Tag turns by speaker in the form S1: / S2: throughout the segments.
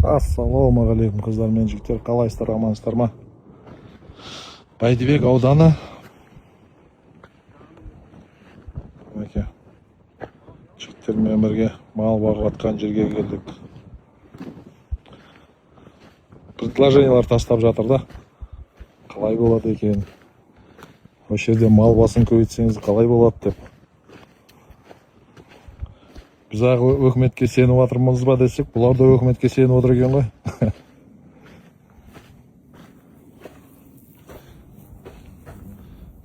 S1: Ассалаумағалейкум, қыздар мен жігіттер! Қалайсыздар, амансыздар ма? Бәйдібек ауданы, мінекей, жігіттермен бірге мал бағып жатқан жерге келдік. Предложениялар тастап жатыр да, қалай болады екен, осы жерде мал басын көбейтсеңіз, қалай болады деп. Біз ақ өкіметке сеніп жатырмыз ба десек, бұлар да өкіметке сеніп отыр екен ғой.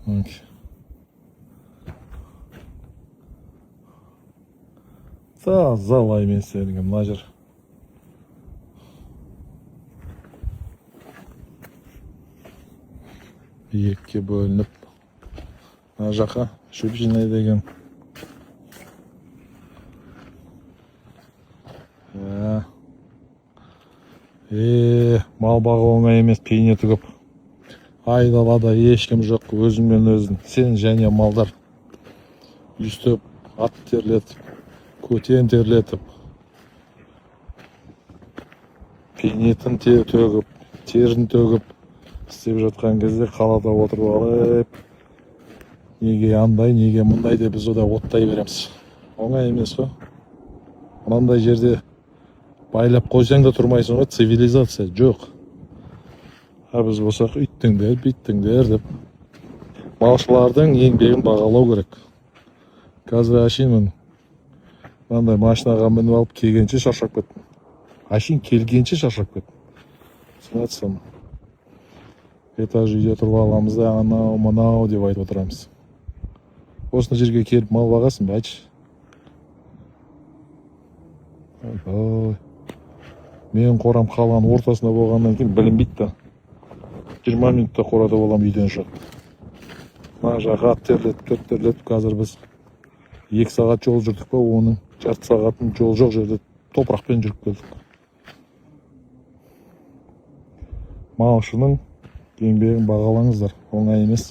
S1: Мінекей. Таза лаймен істелінген мына жер. Екіге бөлініп, мына жаққа шөп жинайды екен. Иә. Мал бағу оңай емес, бейнеті көп. Айдалада ешкім жоқ, өзіңмен өзің. Сен және малдар. Өйстіп ат терлетіп, көтен терлетіп, бейнетін төгіп, терін төгіп істеп жатқан кезде, қалада отырып алып, неге андай, неге мындай деп біз ода оттай береміз. Оңай емес қой. Мынандай жерде байлап қойсаң да тұрмайсың ғой, цивилизация жоқ. А біз болсақ, үйттіңдер, бүйттіңдер деп. Малшылардың еңбегін бағалау керек. Қазір әшейін міне мынандай машинаға мініп алып келгенше шаршап кеттім. Әшейін келгенше шаршап кеттім. Түсінесің? Этаж үйде тұрып аламыз да, анау мынау деп айтып отырамыз. Осындай жерге келіп мал бағасың ба, айтшы? Ойбай. Менің қорам қаланың ортасында болғаннан кейін білінбейді да. 20 минутта қорада боламын, үйден шығып. Мына жаққа ат терлетіп, төрт терлетіп, қазір біз 2 сағат жол жүрдік па, оның жарты сағатын жол жоқ жерде топырақпен жүріп келдік. Малшының еңбегін бағалаңыздар, оңай емес.